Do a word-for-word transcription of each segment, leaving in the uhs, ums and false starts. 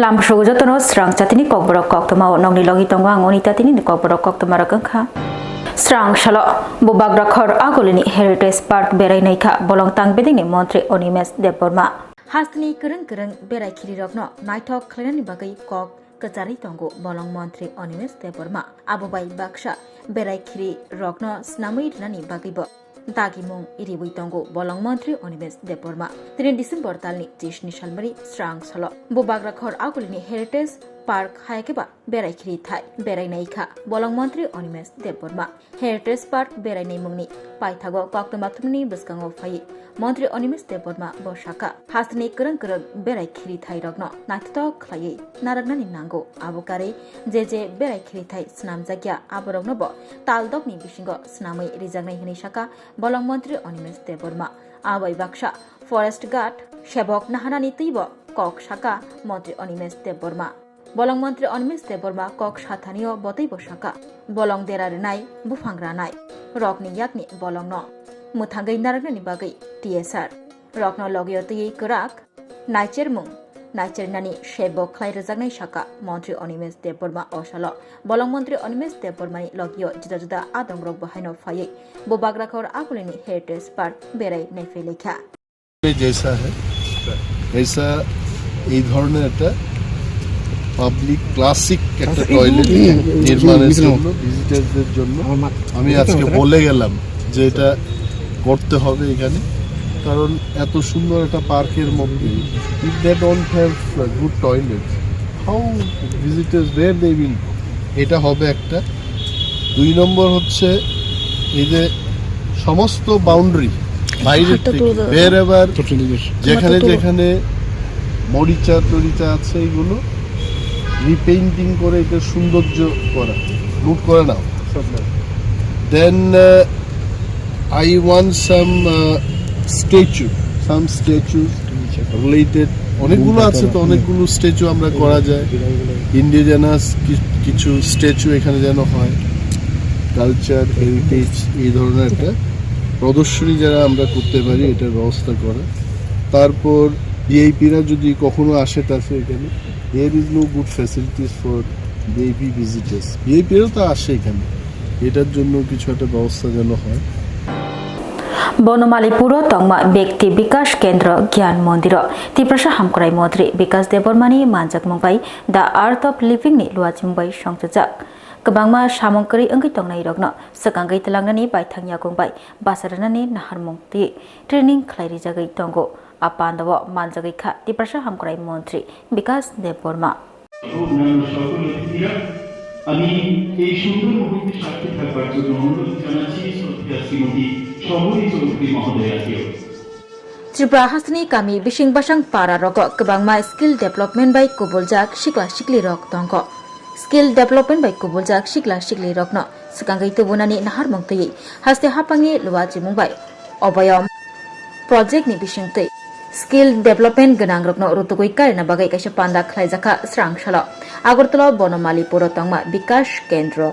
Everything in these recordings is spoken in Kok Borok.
Lamsogo jotono srang chatini kokborok koktwmao nokni logi tongo ang oni tatini kokborok koktwma rok wngkha. Srang salo Bubagra khor agulini Heritage Park berai naikha bolong tang bedengni montri Animesh Debbarma. Hasteni kwrwng kwrwng berai khiri rokno naithok khlainani bagwi kok kwcharwi tongo bolong montri Animesh Debbarma. Abo bai baksa berai khiri rokno snamwi rwnani bagwibo dagimung riwi tongo bolong montri Animesh Debbarma. Tini December talni chisni salmari srang salo Bubagra khor agulini Heritage Park hai khe ba berai khiri thai berai naikha bolong montri Animesh Debbarma. Heritage Park berai naimungni paithago koktwma thumni bwskango phaiwi montri Animesh Debbarma bo sakha, hasteni kwrwng kwrwng berai khiri thai rokno naithotok khlaiwi narwknani nango. Abo karwi je je berai khiri thai snamjakya aborokno bo taldokni bisingo snamwi rijaknai hwnwi sakha bolong montri Animesh Debbarma. Abai baksa Forest Guard sebok nahanani twibo kok sakha montri Animesh Debbarma. Bolong montri Animesh Debbarma kok sathanio botwibo sakha, bolong dera rwnai, buphang ranai rokni yakni bolongno mwthangwi narwknani bagwi T S R rokno logio twiwi kwrak naichermung naichernani sebo khlai rwjaknai sakha montri Animesh Debbarma. O salo bolong montri Animesh Debbarmani logio juda juda adongrok bo haino phaiwi Bubagra khor agulini Heritage Park berai naiphailai kha. जैसा है, ऐसा এই ধরনের একটা public classic একটা টয়লেট নির্মাণের জন্য, ভিজিটারদের জন্য আমি আজকে বলে গেলাম যে এটা করতে হবে এখানে, কারণ এত সুন্দর একটা পার্কের মধ্যে if they don't have good toilet, how visitors, where they will go? এটা হবে একটা। দুই নম্বর হচ্ছে এই যে সমস্ত বাউন্ডারি বাইরের থেকে বের এবার যেখানে যেখানে মরিচা টরিচা আছে এইগুলো রিপেইন্টিং করে এটা সৌন্দর্য করা, লুট করে নাও। Then I want some statue, some statue related, অনেকগুলো আছে তো, অনেকগুলো স্ট্যাচু আমরা করা যায়। ইন্ডিজিনাস কিছু স্ট্যাচু এখানে যেন হয়, কালচার হেরিটেজ, এই ধরনের একটা প্রদর্শনী যারা আমরা করতে পারি, এটার ব্যবস্থা করা। তারপর ভিআইপিরা যদি কখনো আসে তাছে এখানে, there is no good facilities for VIP visitors. ভিআইপিরাও তো আসে এখানে, এটার জন্য কিছু একটা ব্যবস্থা যেন হয়। Bonomali puro tongma Bekti Bikash Kendro Gyan Mondiro Tiprasa Hamkrai Montri Bikash Debbarmani manjakmung bai The Art of Living ni luachimung bai songchajak. Kwbangma samung kwrwi wngwi tongnai rokno swkangwi twlangnani baithang yakung bai basa rwnani naharmung twi training khlai rijagwi tongo. A pandao manjagwi kha Tiprasa Hamkrai Montri Bikash Debbarma. অন্যান্য সকল অতিথিরা, আমি এই সুন্দর মুহূর্তে সাক্ষী থাকবার জন্য অনুরোধ জানাচ্ছি শ্রদ্ধেয়া শ্রীমতী শবরী চৌধুরী মহোদয়াকেও। Tripura hasteni kami bising basang para rogo kwbangma skill development bai kubuljak sikla sikli rok tongo. Skill development bai kubuljak sikla sikli rokno swkangwi tubunani naharmung twiwi haste haphangni luachimung bai oboyom project ni bisingtwi skill development gwnang rokno rutugwi karina bagwi kaisa panda khlaijakha srang salo Agartala Bonomali puro tongma Bikash Kendro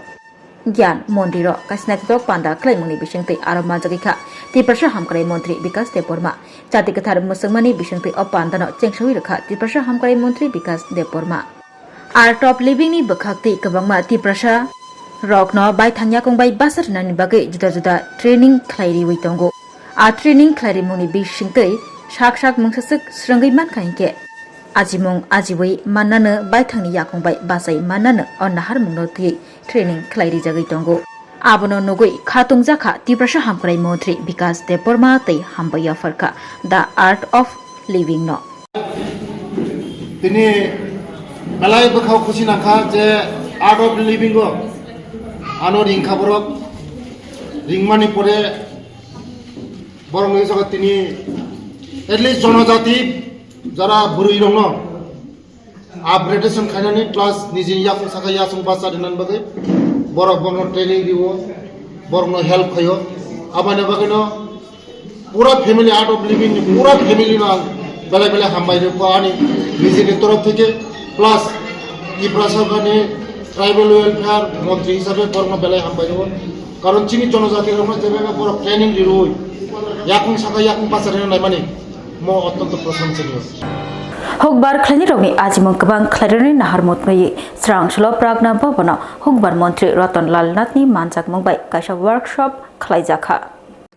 Gyan Mondiro kaisa naithotok panda khlaimungni bisingtwi aro manjagwi kha Tiprasa Hamkrai Montri Bikash Debbarma. Chati kwthar mwswkmani bisingtwi o pandano chengsawi rwkha Tiprasa Hamkrai Montri Bikash Debbarma. Art of Living ni bwkhak twi kwbangma Tiprasa rokno baithang yakung bai basa rwnani bagwi juda juda training khlai riwi tongo. A training khlai rimungni bisingtwi sak sak mungsaswk swrwngwi mankha hinkhe ajimung ajiwi mannano baithangni yakung bai bachai mannano o naharmungno twiwi training khlai rijagwi tongo. Abono nugwi khatung jakha Tiprasa Hamkrai Montri Bikash Debbarma tei hambai yapharkha The Art of Living no. Tini belai bwkhao khusi nangkha je Art of Living o ano ringkha borok, ringmani pore borok ni saka tini at least jonojati jara bwrwi rokno upgradation khainani plus nijini yakung saka yasung basa rinani bagwi borok borokno training rio, borokno help khaio. Aboni bagwino pura family, Art of Living ni pura family no ang belai belai hambai rwkha ani nijini torof theke plus Tiprasa ni tribal welfare montri hisabe borokno belai hambai rwkha. Karon chini jonojati rokno jebe borok training rirwi yakung saka yakung basa rina naimani mo ottonto prosonsoniyo. Hukbar khlainirokni ajimung kwbang khlairokni naharmung twnwi Srangsola Pragna Bhabono Hukbar Montri Ratan Lal Nathni manjakmung bai kaisa workshop khlaijakha.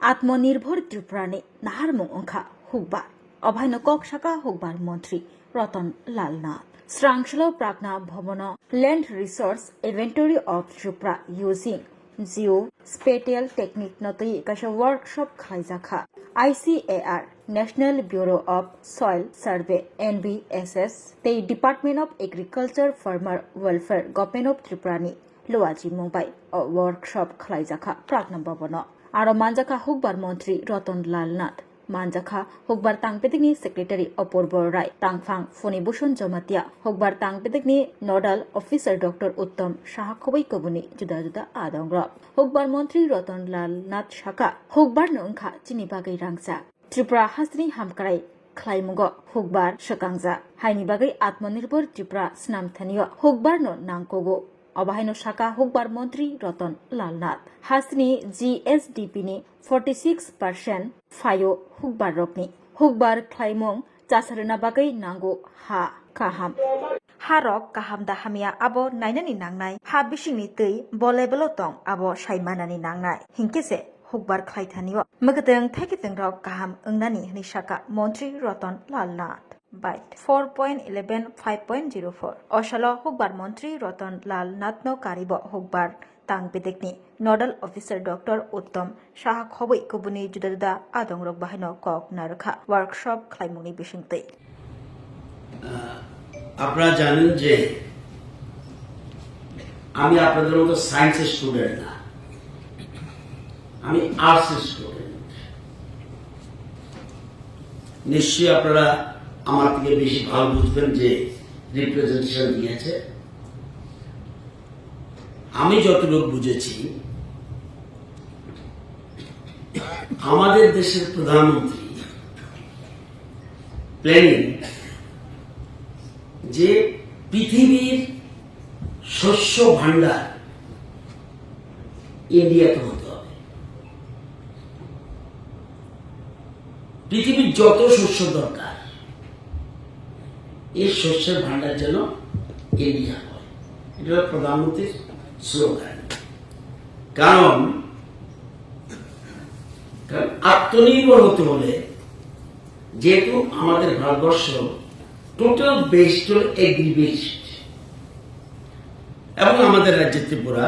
Atmanirbhar Tripurani naharmung wngkha hukbar. Obaino kok saka hukbar montri Ratan Lal Nath. Srangsola Pragna Bhabono Land Resource Inventory of Tripura using Geospatial Technique no twi kaisa workshop khlaijakha. I C A R, National Bureau of Soil Survey, N B S S, tei Department of Agriculture Farmer Welfare, Government of Tripura ni luaji mung bai o workshop khlaijakha Pragna Bhabono. Aro manjakha hukbar montri Ratan Lal Nath. Manjakha hukbar tang bedekni secretary Apurbo Rai, tangphang Phunibhushan Jamatia, hukbar tang bedekni nodal officer Doctor Uttam Saha khoboi koboni juda juda adongrok. Hukbar montri Ratan Lal Nath saka, hukbar no wngkha chini bagwi rangchak. Tripura hasteni hamkrai khlaimungo hukbar swkangjak. Haini bagwi Atmanirbhar Tripura snam thanio hukbar no nangkugo. Obo haino saka hukbar montri Ratan Lal Nath. Hasteni G S D P ni forty six percent phaio hukbar rokni. Hukbar khlaimung chasarwna bagwi nango ha kaham. Ha rok kaham da hamya abo nainani nangnai, ha bisingni twi bo level o tong abo sai manani nangnai. Hinkhe se hukbar khlai thanio mwkhuitwng thaikitwng rok kaham wngnani hwnwi saka montri Ratan Lal Nath. Byte four point eleven five point zero four. O salo hukbar montri Ratan Lal Nathno karibo hukbar tang bedekni nodal officer Doctor Uttam Saha khoboi kubuni juda juda adongrok bahaino kok narwkha workshop khlaimungni bisingtwi. আহ, আপনারা জানেন যে আমি আপনাদের মতো সায়েন্সের স্টুডেন্ট না, আমি আর্টসের স্টুডেন্ট। নিশ্চয়ই আপনারা আমার থেকে বেশি ভালো বুঝবেন যে রিপ্রেজেন্টেশন দিয়েছে। আমি যতটুকু বুঝেছি, আমাদের দেশের প্রধানমন্ত্রী প্ল্যানিং যে পৃথিবীর শস্য ভাণ্ডার ইন্ডিয়াতে হতে হবে। পৃথিবীর যত শস্য দরকার, এই শস্যের ভাণ্ডার যেন ইন্ডিয়া হয়। এটা হলো প্রধানমন্ত্রীর স্লোগান। কারণ কারণ আত্মনির্ভর হতে হলে, যেহেতু আমাদের ভারতবর্ষ টোটাল বেসড হল এগ্রি বেসড, এবং আমাদের রাজ্যে ত্রিপুরা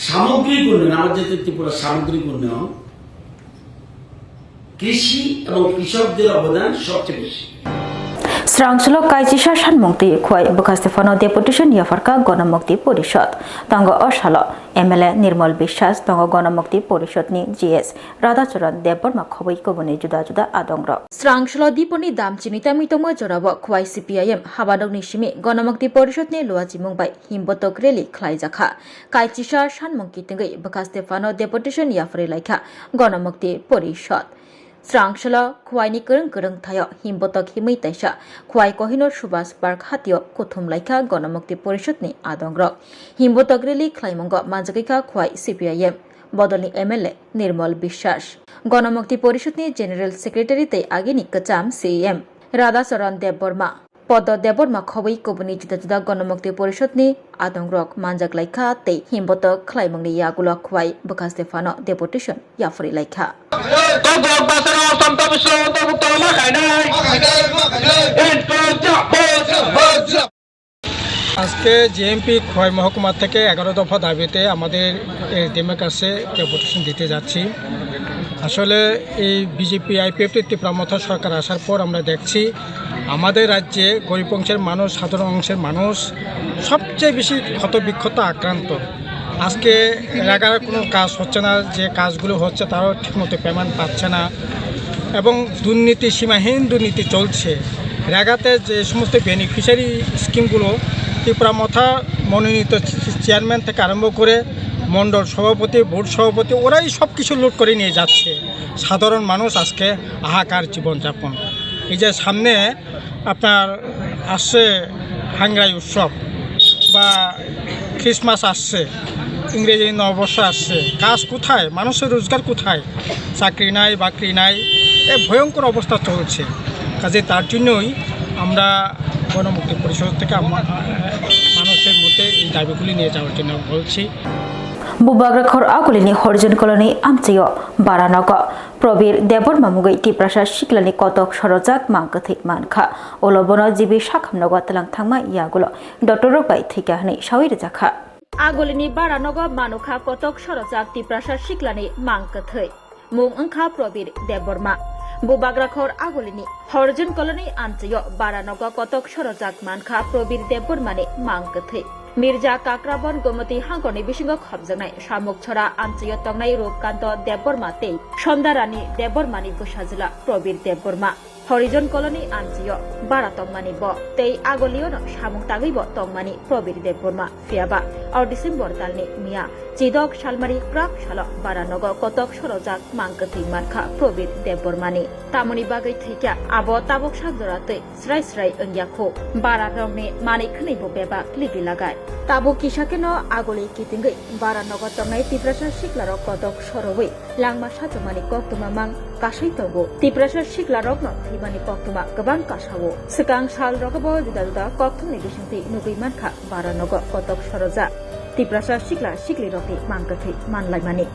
সামগ্রিক উন্নয়ন, আমার জাতীয় ত্রিপুরা সামগ্রিক উন্নয়ন, কৃষি এবং কৃষকদের অবদান সবচেয়ে বেশি। Srangsola kaisisa sanmung twi khwai bwkha Stefano deputation yapharkha Gonomukti Porishod. Tango o salo M L A Nirmal Biswas, tango Gonomukti Porishod ni G S Radhacharan Debbarma khoboi kubuni juda juda adongrok. Srangsola diponi dam chini tamwi tongma jorao khwai C P I M habanokni simi Gonomukti Porishod ni luachimung bai himbotok rally khlaijakha. Kaisisa sanmung kitwngwi bwkha Stefano deputation yapharwi laikha Gonomukti Porishod. Srangsola khwaini kwrwng kwrwng thaio himbotok himwi taisa khwai Kohinoor Subhas Park hatio kuthum laikha Gonomukti Porishod ni adongrok. Himbotok rally khlaimungo manjagwikha khwai C P I M bodolni M L A Nirmal Biswas, Gonomukti Porishod ni General Secretary tei agini kwcham C E M Radhacharan Debbarma. Podo Debbarma khobwi kubuni juda juda Gonomukti Porishod ni adongrok manjak laikha tei himbotok khlaimungni yagulo khwai bwkha Stefano deputation yapharwi laikha. আজকে জিএমপি খোয়াই মহকুমা থেকে এগারো দফা দাবিতে আমাদের এসডিএম এর কাছে ডেপুটেশন দিতে যাচ্ছি। আসলে এই বিজেপি আইপিএফটি ত্রিপুরা মথা সরকার আসার পর আমরা দেখছি আমাদের রাজ্যে গরিব অংশের মানুষ, সাধারণ অংশের মানুষ সবচেয়ে বেশি ক্ষত বিক্ষত আক্রান্ত। আজকে রেগার কোনো কাজ হচ্ছে না, যে কাজগুলো হচ্ছে তারাও ঠিকমতো পেমেন্ট পাচ্ছে না এবং দুর্নীতি, সীমাহীন দুর্নীতি চলছে। রেগাতে যে সমস্ত বেনিফিশিয়ারি স্কিমগুলো ত্রিপুরা মথা মনোনীত চেয়ারম্যান থেকে আরম্ভ করে মণ্ডল সভাপতি, বোর্ড সভাপতি, ওরাই সব কিছু লুট করে নিয়ে যাচ্ছে। সাধারণ মানুষ আজকে হাহাকার জীবনযাপন। এই যে সামনে আপনার আসছে হাঙ্গরাই উৎসব বা ক্রিসমাস আসছে, ইংরেজি নববর্ষ আসছে, কাজ কোথায়? মানুষের রোজগার কোথায়? চাকরি নাই, বাকরি নাই, এ ভয়ঙ্কর অবস্থা চলছে। কাজে তার জন্যই আমরা গণমুক্তি পরিষদ থেকে আমা-, মানুষের মধ্যে এই দাবিগুলি নিয়ে যাওয়ার জন্য বলছি। Bubagra khor agulini Horijon Colony amchaio Baranogo Probir Debbarma mungwi Tiprasa siklani kotok sorojak mang kwthwi mankha. Ulo bono G B sakhamnogo twlang thangma yagulo doctor rok bai thwikha hwnwi sawi rwjakha. Agulini Baranogo manukha kotok sorojak Tiprasa siklani mang kwthwi. Mung wngkha Probir Debbarma. Bubagra khor agulini Horijon Colony amchaio Baranogo kotok sorojak mankha Probir Debbarmani mang kwthwi. Mirza Kakrabon Gomoti hangkorni bisingo khopjaknai Samukchhora amchaio tongnai Rupkanto Debbarma tei Sondarani Debbarmani bwsajwla Probir Debbarma. Horijon Colony amchaio bara tongmani bo tei agoliono samung tangwi bo tongmani Probir Debbarma. Phiyaba o December talni miya chidok salmari kwrak salo Baranogo kotok sorojak mang kwthwi mankha Probir Debbarmani. Tamoni bagwi thwikha abo tabuk sak jora twi srai srai wngya kho. Bara rokni manwi khwnwi bo bebak libi lagai. Tabuk kisa kheno agoli kitingwi Baranogo tongnai Tiprasa siklarok kotok sorowi langma sachomani koktwma mang kasai tongo. Tiprasa siklarokno thwimani koktwma kwbang kasao. Swkang salrogo bo juda juda kokthumni bisingtwi nugwi mankha Baranogo kotok sorojak Tiprasa sikla siklirokni mang kwthwi manlaimani.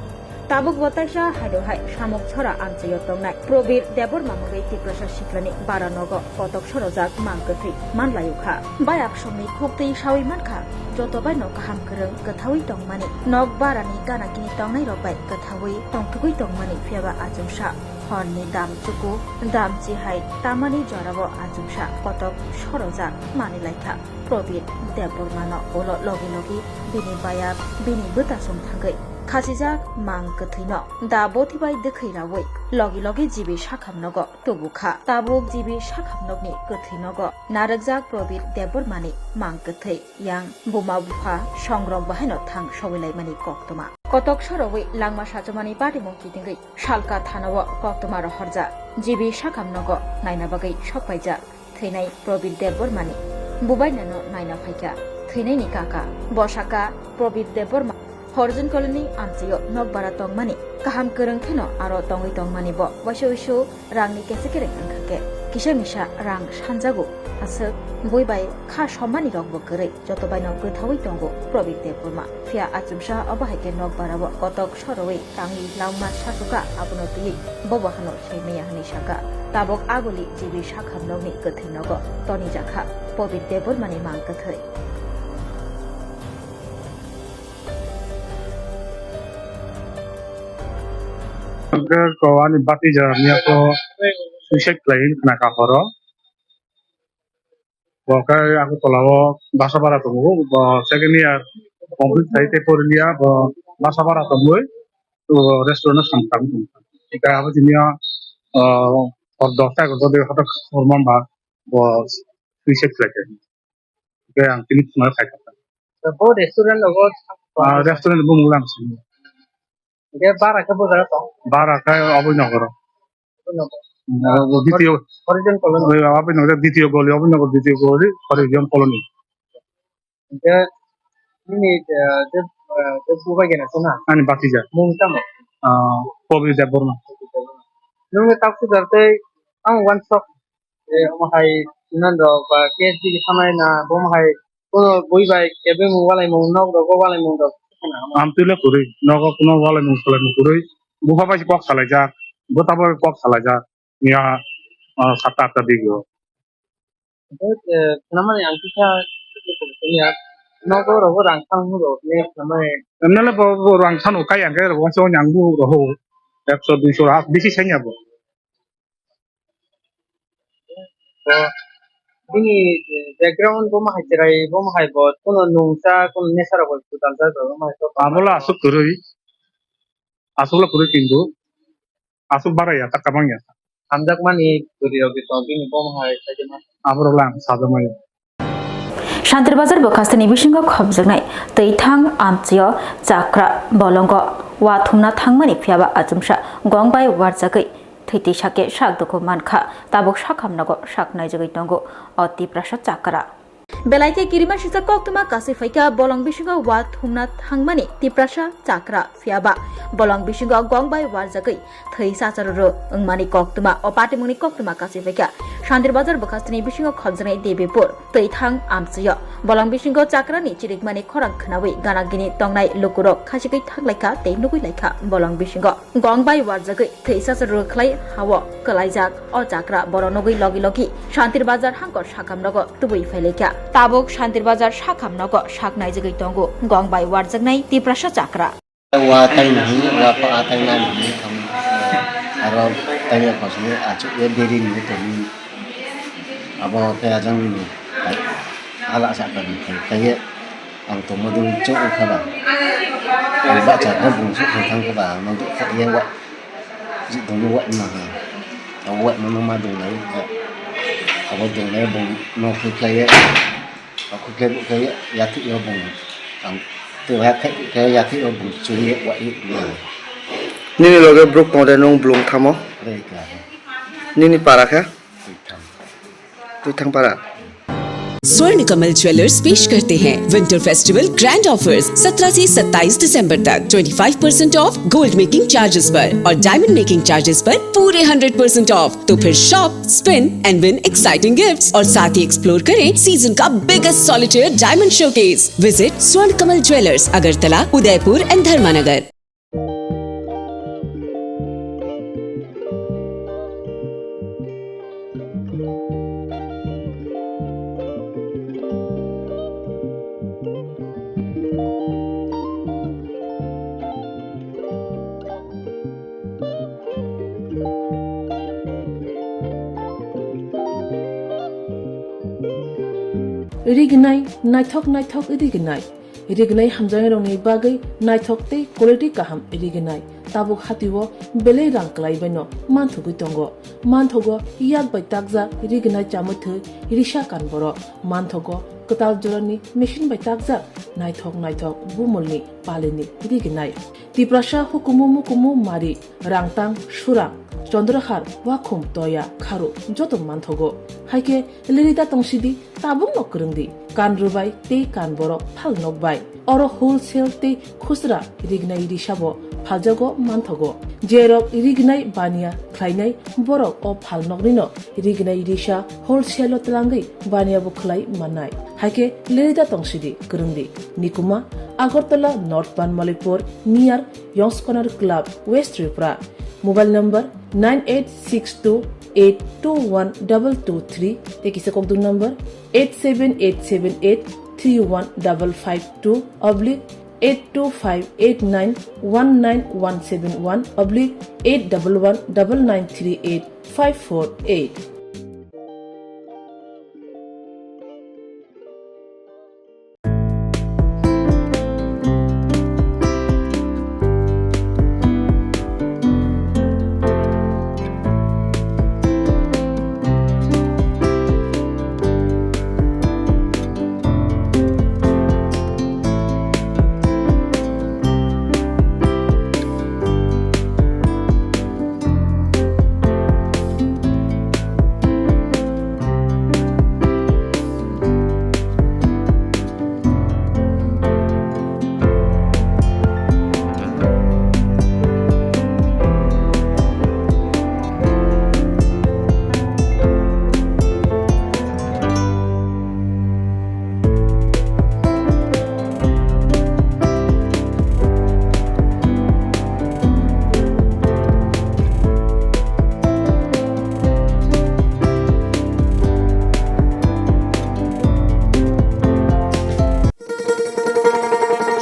Tabuk bo taisa haino hai Samukchhora amchaio tongnai Probir Debbarma mungwi Tiprasa siklani Baranogo kotok sorojak mang kwthwi manlaio kha. Bayak songni khuktwi sawi mankha, joto baino kaham kwrwng kwthawi tongmani, nok barani gana gini tongnairok bai kwthawi tongthogwi tongmani, phiyaba achomsa horni dam chuku, dam chihai tamani jorao achomsa kotok sorojak manwi laikha. Probir Debbarmano ulo logi logi bini bayak, bini bwtasong thangwi khachijak mang kwthwino da bothi bai dwkhwi raui logi logi G B sakhamnogo tubukha. Tabuk G B sakhamnokni kwthwinogo narwkjak Probir Debbarmani mang kwthwi yang buma bupha songrok bahaino thang sowilaimani koktwma. Kotok sorowi langma sachomani batimung kitingwi Salka thanao koktwma rohorjak G B sakhamnogo naina bagwi sokpaijak. Thwinai Probir Debbarmani bubainano naina phaikha thwinaini kaka. Bo sakha Probir Debbarma Horijon Colony amchaio nokbara tongmani kaham kwrwng kheno aro tongwi tongmani bo waisa waisu rangni kesa kereng wngkha khe kisa misa rang sanjago aswk bui bai kha sommani rokbo kwrwi. Joto baino kwthawi tongo Probir Debbarma. Phiya achomsa obo hai khe nokbarao kotok sorowi tangwi langma sasuka, abono twiwi bobo hano sengmaya hwnwi sakha. Tabok aguli G B sakhamnokni kwthwinogo tonijakha Probir Debbarmani mang kwthwi. Ko ani bati jara niya ko suicide khlai khna ka horo. Bo khe Agartala o basa bara tongo, bo second year complete khai tei poriliya, bo basa bara tongwi, o restaurant o sam tang tong. Eka abo tini o, o, hor dosta egarota de hotok hor mamba bo suicide khlai khe. Eka ang tini phungo khai kha. Bo restaurant o, ah, restaurant bo mulang sini. Hingke bara khe bo jaga tong? Bara khe Aboi Nogoro. Aboi Nogoro. Mm, abo ditiyo. Horijon Colony. Oi, Aboi Nogoro ditiyo goli, Aboi Nogoro ditiyo goli, Horijon Colony. Hingke nini, eh, je, eh, je bubai gena sona? Ani batija. Mung tamo? Ah, Probir Debbarma. Nungni tak sujar tei ang wansok. Eh, omo hai chwng rok ba K S D K sanai na, bo omo hai kuno bui bai kebengmung walaimung, nok rogo walaimung rok khna omo. Amtwi le kwrwi, nogo kuno walaimung swlaimung kwrwi, bupha bai se kok salaijak, bwta bai kok salaijak, ya, ah, satta atta dige o. Omo, eh, khna mani ang kisa ya, nogo rogo rang thang hwnwi rok ne khna mani. Emne le bo, bo rang thano kai ang khe rok wansuk ni ang bu roho, ekso duiso rok bisi sanya bo. To, bini background bo ma hai cherai, bo ma hai bo, kuno nungsa, kuno nesa rok bo sutal jak, bo ma hai to. Abo le aswk kwrwi, aswk le kwrwi kintu, aswk bara ya ta, kabang ya ta. Hamjakmani kwrwi rok to, bini bo ma hai sai ma. Abo rok le ang sajakmani. Shantir Bazar bwkhasteni bisingo khopjaknai Twithang amchio chakra bolongo wa thumna thangmani phiyaba achomsa gong bai warjagwi thwitwi sakhe sak dukhu mankha, tabuk sakhamnogo sak naijagwi tongo o Tiprasa chakra. Belai khe kirima sijak koktwma kasui phaikha bolong bisingo wa thumna thangmani Tiprasa chakra, phiyaba bolong bisingo gong bai warjagwi thwi sacharo rw wngmani koktwma. O patimungni koktwma kasui phaikha Shantir Bazar bwkhastini bisingo khobjaknai Debipur Twithang amchwio. Bolong bisingo chakrani chirikmani khorang khwnawi gana gini tongnai lukurok khachigwi thanglaikha tei nugwi laikha bolong bisingo gong bai warjagwi thwi sacharo rw khlai hao kwlaijak. O chakra borok nugwi logi logi Shantir Bazar hangkor sakam rogo tubui phailaikha. Tabuk Shantir Bazar sakam nogo sak naijagwi tongo gong bai warjaknai Tiprasa chakra. Wa taini, wa pa taina ni thang. Aro taini kosni achuk ye deri ni toni. Abo khe ajang ni. Ala sa ka ni khe ye ang to modu chok kha ba. Ang ba cha ko bung su thang kha ba, modu kha ye wa. Ji dong wa ma ha. Wa ma ma dong lai. Abo dong lai bung no khe khlai ye. Aku khe buk khe yathik yo bung. Ang te wa khe khe yathik yo bung churi wa i bung. Nini loge bruk tong de nung blung thamo? Re ka. Nini para khe? Tui thang. Tui thang para. स्वर्ण कमल ज्वेलर्स पेश करते हैं winter festival grand offers सत्रह से सत्ताईस दिसंबर तक। Twenty five percent of gold making charges पर और डायमंड मेकिंग चार्जेस पर पूरे हंड्रेड परसेंट ऑफ। तो फिर shop, spin and win exciting gifts और साथ ही एक्सप्लोर करें सीजन का biggest solitaire diamond showcase. Visit स्वर्ण कमल ज्वेलर्स, अगरतला, उदयपुर एंड धर्मानगर। Rignai, naithok naithok rignai. Rignai hamjaknairokni bagwi naithok tei quality kaham rignai. Tabuk hatio belai rang kwlaibaino manthogwi tongo. Manthogo yak bai takjak rignai chamwi thwi risa kan borok. Manthogo kwtal jorani machine bai takjak naithok naithok bumulni palini rignai. Tiprasa hukumu mukumu mari, rangtang, surang, chondrohar, wakhum, toya, kharu joto manthogo. Haikhe lerida tongsidi, tabukno kwrwngdi, kan rwbai tei kan borok phal nokbai. Oro wholesale tei khusra rignai risabo phaljago manthogo. Jerok rignai baniya khlainai borok o phalnoknino rignai risa wholesale-o twlangwi baniya bo khlai mannai. Haikhe lerida tongsidi, kwrwngdi. Nikuma, Agartala, North Banmalipur, near Yong's Corner Club, West Tripura. Mobile number nine eight six two eight two one double two three, tei kisa kokduk number eight seven eight seven eight three one double five two oblique eight two five eight nine one nine one seven one oblique eight double one double nine three eight five four eight.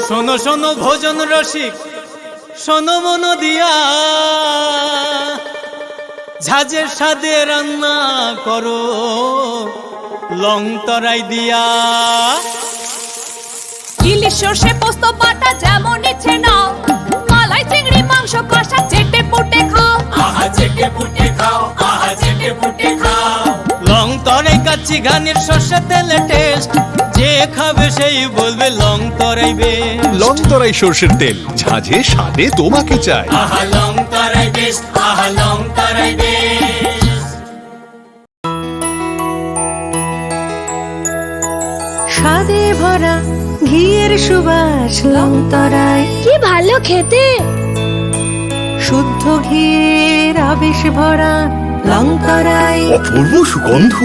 শোনো শোনো ভজন রসিক, শোনো মন দিয়া, ঝাঁঝের স্বাদে রান্না করো লং তরাই দিয়া। ইলিশ সর্ষে পোস্ত বাটা যেমন ইচ্ছে নাও, মালাই চিংড়ি মাংস কষা চেটে পুটে খাও। আহা চেটে পুটে খাও, আহা চেটে পুটে খাও। লং তরাই কাচ্চি ঘানির সর্ষে তেলে টেস্ট, যে খাবে সেই বলবে লং তরাই বেস্ট। লং তরাই সর্ষের তেল, ঝাঁঝে স্বাদে তোমাকে চাই। আহা লং তরাই বেস্ট, আহা লং তরাই বেস্ট। স্বাদে ভরা ঘিয়ের সুবাস লংতরাই। কি ভালো খেতে। শুদ্ধ ঘিয়ের আবেশ ভরা লংতরাই। অপূর্ব সুগন্ধ।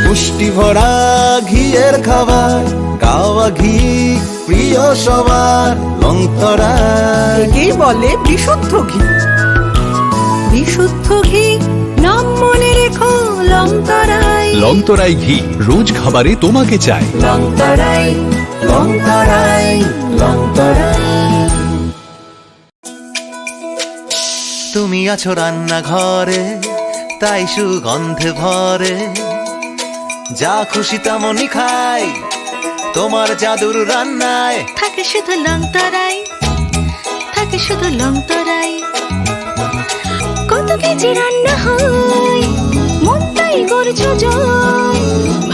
পুষ্টি ভরা ঘিয়ের খাবার, গাওয়া ঘি প্রিয় সবার, লংতরাই। একেই বলে বিশুদ্ধ ঘি। বিশুদ্ধ ঘি, নাম মনে রেখো, লংতরাই। লংতরাই ঘি, রোজ খাবারে তোমাকে চাই। লংতরাই, লংতরাই, লংতরাই। তুমি আছো রান্নাঘরে, তাই সুগন্ধে ভরে। যা খুশি তেমনই খাই, তোমার জাদুর রান্নায়। থাকে শুধু লংতরাই, থাকে শুধু লংতরাই। কত কেজি রান্না হয়, মনটাই করছো জয়।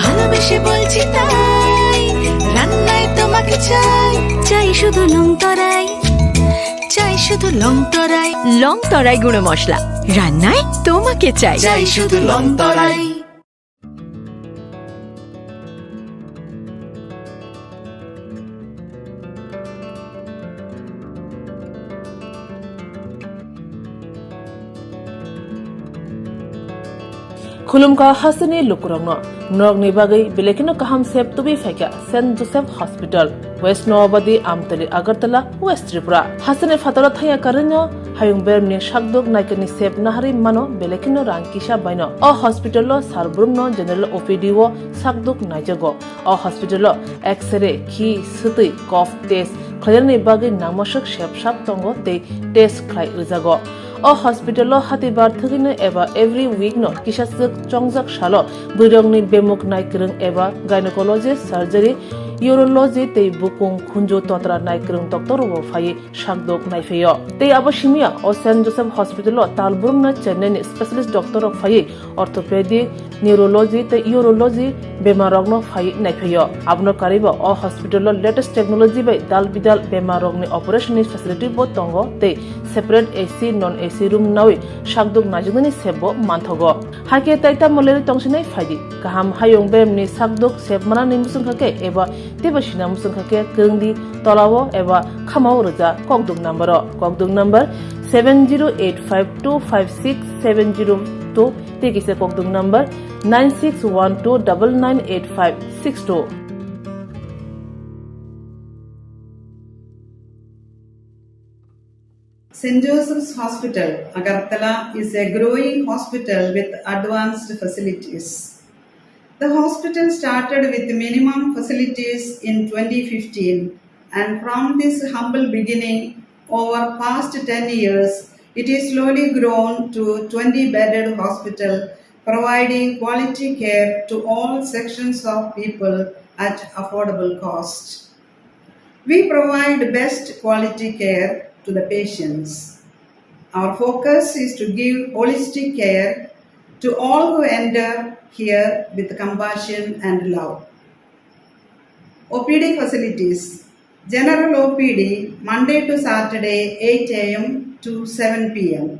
ভালোবেসে বলছি তাই, রান্নায় তোমাকে চাই। চাই শুধু লংতরাই, চাই শুধু লংতরাই। লংতরাই গুঁড়ো মশলা, রান্নায় তোমাকে চাই। চাই শুধু লংতরাই। Khulumkha hasteni lukurokno, norokni bagwi belai kheno kaham sep tubui phaikha Saint Joseph Hospital, West Noabadi, Amtali, Agartala, West Tripura. Hasteni phataro thangya karwino hayung beremni sakduk naikani sep naharwi mano belai kheno rang kisa baino. O hospital-o sal brumno general O P D-o sakduk naijago. O hospital-o X-ray, khi, swtwi, cough test khlainani bagwi nangmaswk sep sap tongo tei test khlai rwjago. O hospital-o hatibar thwgwino eba every week-no kisaswk chongjak salo bwrwirokni bemuk naikwrwng eba gynecology, surgery, urology tei bukung khunju totra naikwrwng doctor-rokbo phaiwi sakdok naiphaio. Tei abo simiya o Saint Joseph Hospital-o tal brumno Chennai-ni specialist doctor-rok phaiwi orthopedic, neurology tei urology bemarrokno phaiwi naiphaio. Abono karwibo o hospital-o latest technology bai dal bidal bemarrokni operation-ni facility-bo tongo tei separate A C, non A C room nawi sakdok naijaknani sepbo manthogo. Hakhe tai tamo lerwi tongsinai phaidi. Kaham hayung beremni sakdok sep manani muchungkha khe eba teibo sina muchungkha khe kwrwngdi tolao eba khamao rwja kokduk number-o. Kokduk number seven zero eight five two five six seven zero two tei kisa kokduk number nine six one two double nine eight five six two. Saint Joseph's Hospital, Agartala is a growing hospital with advanced facilities. The hospital started with minimum facilities in twenty fifteen, and from this humble beginning, over past ten years, it is slowly grown to twenty bedded hospital, providing quality care to all sections of people at affordable cost. We provide best quality care to the patients. Our focus is to give holistic care to all who enter here with compassion and love. O P D facilities. General O P D, Monday to Saturday, eight A M to seven P M.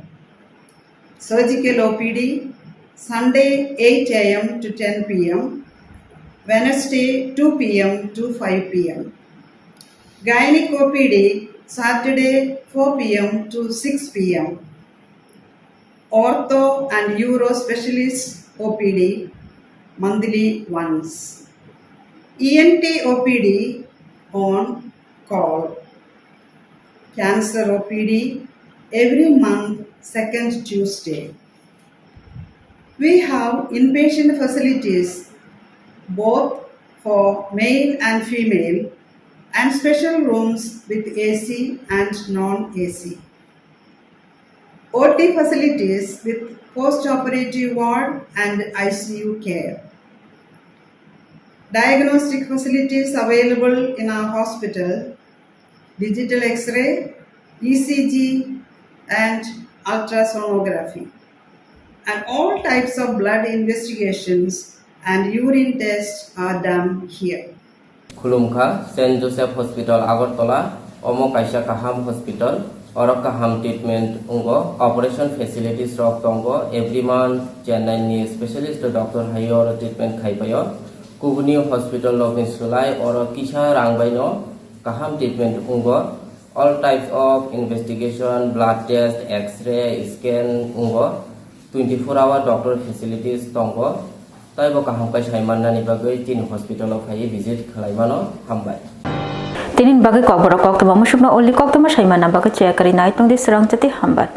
Surgical O P D, Sunday, eight A M to ten P M, Wednesday, two P M to five P M. Gynec O P D, Saturday, four P M to six P M. Ortho and Uro Specialist O P D, monthly once. E N T O P D on call. Cancer O P D every month, second Tuesday. We have inpatient facilities both for male and female and special rooms with A C and non-A C. O T facilities with post-operative ward and I C U care. Diagnostic facilities available in our hospital, digital X-ray, E C G, and ultrasonography. And all types of blood investigations and urine tests are done here. Khulumkha, Saint Joseph Hospital, Agartala. Omo kaisa kaham hospital. Oro kaham treatment wngo, operation facilities rok tongo. Every month Chennai ni specialist doctor hai oro treatment khai paio. Kubuni hospital rokni slai oro kisa rang baino kaham treatment wngo. All types of investigation, blood test, X-ray, scan wngo. Twenty four hour doctor facilities tongo. Taibo kaham khe sai mannani bagwi chini hospital o phaiwi visit khlai mano. Hambai. Tini bagwi kokborok koktwma musukno uli koktwma sai manna bagwi cheya kwrwi nai tongdi swrang chati hambai.